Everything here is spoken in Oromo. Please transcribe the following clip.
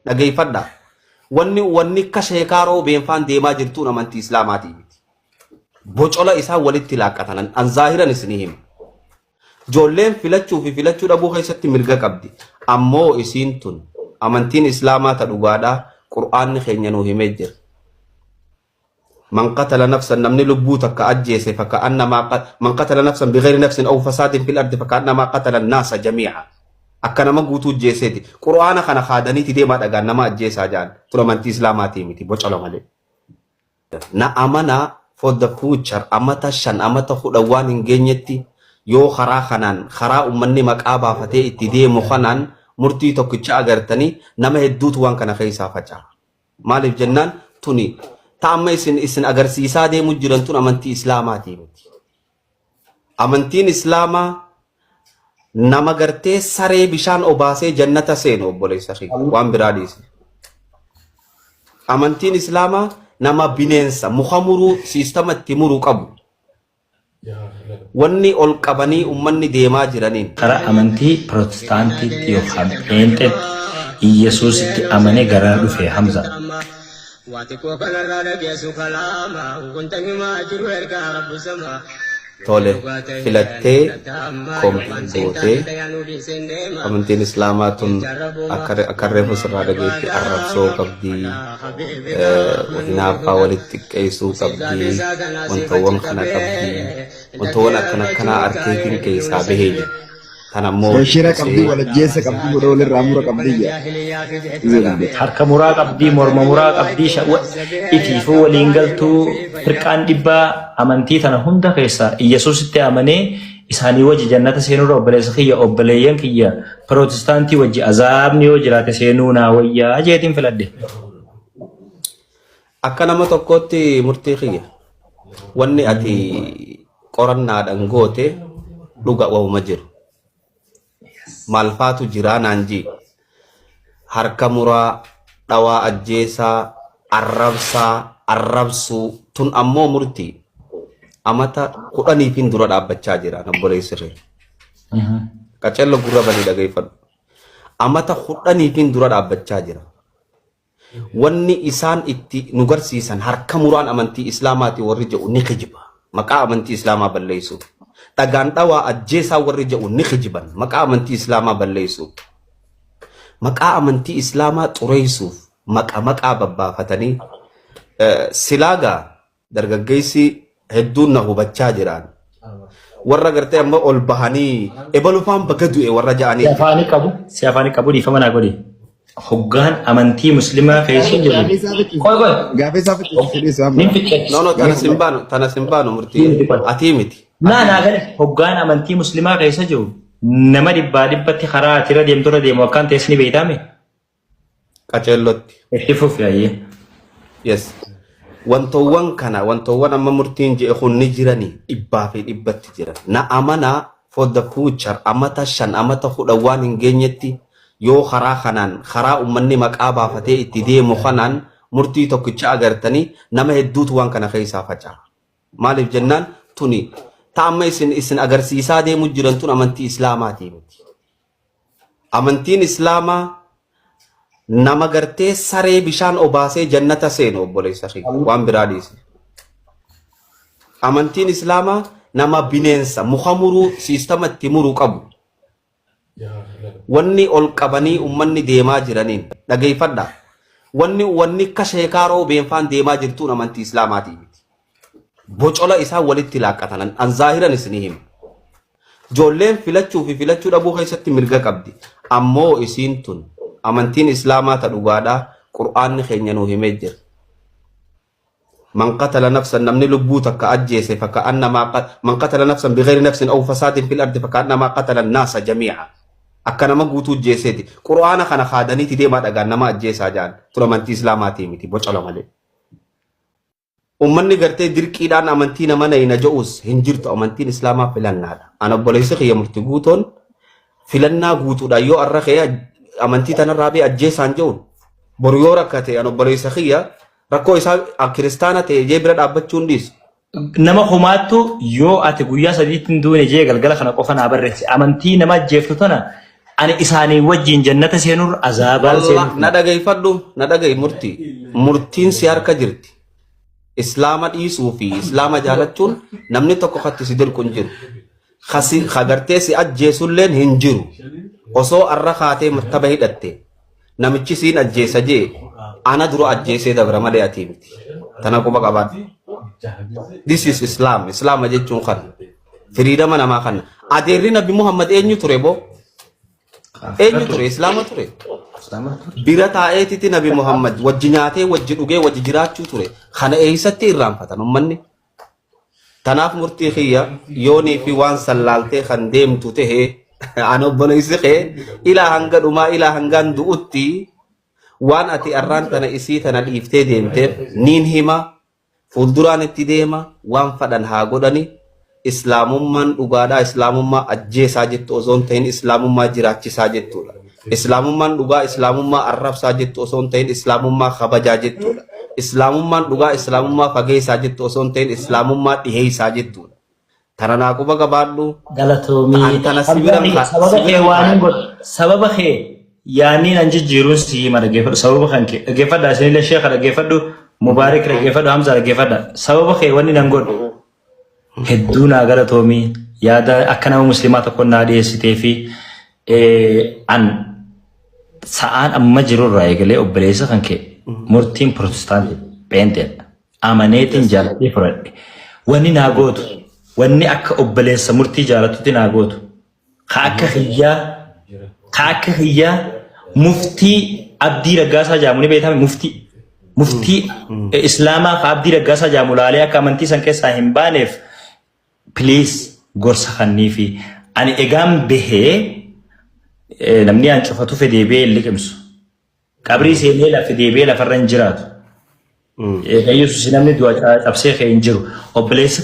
Dhageeffadhaa. Wanni wanni akka sheekaa roobeen faan deemaa jirtuun amantii Islaamaatii miti. Bocola isaan walitti laaqqatan an zaahiran isinii hima. Ijoolleen filachuu fi filachuu dhabuu keessatti mirga qabdi. Ammoo isiin tun amantiin Islaamaa ta dhugaadhaa Qur'aanni keenya nuu himee jira. Man qatala nafsan namni lubbuu takka ajjeese faka'annamaa man qatala nafsan bighayri nafsin aw fasaadin fil ardi faka'annamaa qatala naasa jamii'a. Akka nama guutuu ajjeeseeti. Qur'aana kana kaadaniiti deemaa dhagaan nama ajjeesaa ja'an. Tun amantii Islaamaatii miti bocola malee. Na amanaa for the future amata 5 amata 10 waan hin geenyetti yoo karaa kanaan karaa ummanni maqaa baafatee itti deemu kanaan murtii tokkicha agartanii nama hedduutu waan kana keessaa faca'a. Maaliif jennaan tuni ta amma isin isin agarsiisaa deemu jiran tun amantii Islaamaatii miti. Amantiin Islaamaa nama gartee saree bishaan obaasee jannata seenu obboleessa kiyya waan biraa dhiise. Amantiin Islaamaa nama bineensa muka muruu siistama itti muru qabu. Wanni ol qabanii ummanni deemaa jiraniin. Karaa amantii Pirotestaantiitti yookaan Pheenxeetti Iyyasuusitti amanee garana dhufe Hamza. Tole filattee comment gootee amantiin islaamaa tun akka akka reefu sirraa dhageetti arrabsoo qabdi hinaaffaa walitti xiqqeessuu qabdi wantawwan kana qabdi wantawwan akkana akkanaa arkeetiin keessaa bahee jira. Tan ammoo Shira qabdii wal ajjeessa qabdii godha walirraa mura qabdii jedha. Harka muraa qabdii, morma muraa qabdii, ifiifuu waliin galtuu firqaan dhibbaa amantii tana hunda keessaa Iyyasuusitti amanee isaanii wajji jannata seenurra obboleessa kiyya obboleeyyan kiyya pirootestaantii wajji azaabni yoo jiraate seenuu naa wayyaa jeetiin filadhe. Akka nama tokkootti murtii kiyya. Wanni ati qorannaadhaan goote dhuga wahuma jiru. Maal faatu jiraa naan jii. Harka muraa, dhawaa ajjeesaa, arrabsaa, arrabsuu tun ammoo murtii amata kudhaniifin dura dhaabbachaa jira obboleessi kee. Qacello gurra banii dhageeffadhu. Amata kudhaniifin dura dhaabbachaa jira. Wanni isaan itti nu garsiisan harka muraan amantii Islaamaati warri jedhu ni kijiba. Maqaa amantii Islaamaa balleessuuf. Dhagaan dhawaa ajjeesaa warri jedhu ni kijiban. Maqaa amantii Islaamaa balleessuuf. Maqaa amantii Islaamaa xureessuuf maqa maqaa babbaafatanii silaagaa Dargaggeessi hedduun na hubachaa jiraan. Warra gartee amma ol bahanii ebalufaan baga du'e warra Si ja'anii. afaanii qabu, si afaanii qabu dhiifama naa godhi. Hoggaan amantii muslimaa keessa jiru. Gaafii isaa ficcisiise. Qoy qoy. Gaafii isaa ficcisiise dhiisu Nin amma. ficcisiise. No no tana sin baanu tana sin baanu murtii atii miti. Naa Atii naa miti. gale hoggaan amantii muslimaa keessa jiru nama dhibbaa dhibbatti karaa ati irra deemtu irra deemu akkaan ta'es ni beektaame. Qaceellotti. Itti fufi hayyee. Yes. Wantoowwan kana wantoowwan amma murtiin je'e kun ni jirani dhibbaa fi dhibbatti jiran. Na amanaa for the future amata 5 amata 10 waan hin geenyetti yoo karaa kanaan karaa ummanni maqaa baafatee itti deemu kanaan murtii tokkicha agartanii nama hedduutu waan kana keessaa faca'a. Maaliif jennaan tuni ta amma isin isin agarsiisaa deemu jiran tun amantii Islaamaatii miti. Amantiin Islaamaa nama gartee saree bishaan obaasee jannata seenu obboleessa kiyya waan biraa dhiise. Amantiin Islaamaa nama bineensa muka muruu siistama itti muru qabu. Wanni ol qabanii ummanni deemaa jiraniin dhageeffadhaa. Wanni wanni akka sheekaa roobeen faan deemaa jirtuun amantii Islaamaatii miti. Bocola isaan walitti laaqqatan an zaahiran isinii hima. Ijoolleen filachuu fi filachuu dhabuu keessatti mirga qabdi. Ammoo isiin tun amantiin Islaamaa ta dhugaadhaa Qur'aanni keenya nuu himee jira. Man qatala nafsan namni lubbuu takka ajjeese faka'annamaa man qatala nafsan bighayri nafsin aw fasaadin fil ardi faka'annamaa qatala naasa jamii'a. Akka nama guutuu ajjeeseeti. Qur'aana kana kaadaniiti deemaa dhagaan nama ajjeesaa ja'an. Tun amantii Islaamaatii miti bocola malee. Ummanni gartee dirqiidhaan amantii nama nayna ja'us hin jirtu amantiin islaamaa filannaadha. An obboleessi kiyya murti guutoon filannaa guutuudhaan yoo arra kee amantii tanarraa bee ajjeesaan ja'uun boru yoo rakkate an obboleessa kiyya rakkoo isaa kiristaana ta'e jee bira dhaabbachuu hin dhiisu. Nama kumaattu yoo ati guyyaa sadiitti hin duune jee galgala kana qofa naa barreessi. Amantii nama ajjeeftu tana Ani isaanii wajjin jannata seenurra azaabaan Wallah seenuu na dhageeffadhu na dhaga'i murtii. Murtiin si harka jirti. Islaama dhiisuu fi islaama jaalachuun namni tokko katti si dirqu hin jiru. Kasi kagartee si ajjeesulleen hin jiru. Osoo arra kaatee mattaba hidhatte namichi siin ajjeesa jee ana dura ajjeesee dabra malee ati miti. Tana quba qabaadhu. This is Islam. Islaama jechuun kana. Firiidama namaa kana. Adeerri Nabi Muhammad eenyu ture boo? Eenyu ture? Islaama ture. Bira taa'eetiti Nabi Muhammad wajji nyaatee, wajji dhugee, wajji jiraachuu ture. Kana eessatti irraanfatan ummanni? Tanaaf murtii kiyya yoonii fi waan sallaaltee kan deemtu tahe an obboleessi kee ilaa hanga dhumaa ilaa hangaan du'utti waan ati arraan tana isii tana dhiiftee deemteef niin hima. Fuulduraan itti deema waan fadhan haa godhani islaamummaan dhugaadhaa islaamummaa ajjeesaa jettu osoo hin ta'in islaamummaa jiraachisaa jettuudha. Islaamummaan dhugaa islaamummaa arrabsaa jettu osoo hin ta'in islaamummaa kabajaa jettuudha. Islaamummaan dhugaa islaamummaa fageessaa jettu osoo hin ta'in islaamummaa dhiheessaa jettuudha. Tana naa quba qabaadhu. Galatoomii. An tana si biran Hamza ka sababa si kee biran waan hin kaa'e. godhu. Sababa kee yaanniin an jijjiiruun si hima dhaggeeffadhu. Sababa kan kee dhaggeeffadha isinillee sheekha dhaggeeffadhu. Mubaarik dhaggeeffadhu. Hamza dhaggeeffadha. Sababa kee wanni nan godhu hedduu naa galatoomii yaada akka nama musliimaa tokko naa dhiyeessitee fi an sa'aan amma jirurraa eegalee obboleessa kan kee murtiin pirotestaantii pheenxeedha. Amaneetiin jaaladhee fudhadhe. Wanni naa gootu, wanni akka obboleessa murtii jaalatutti naa gootu, ka akka kiyyaa, ka akka kiyyaa muftii Abdii Raggaasaa jaamu ni beekame muftii. Muftii Islaamaa ka Abdii Raggaasaa jaamu laalee akka amantii san keessaa hin baaneef please gorsa kanniifi ani egaan bahee namni an cufa tufe deebi'ee hin liqimsu. Qabrii seenee lafa deebi'ee lafarra hin jiraatu. Yesuus namni du'a cabsee ka'e hin jiru. Obboleessa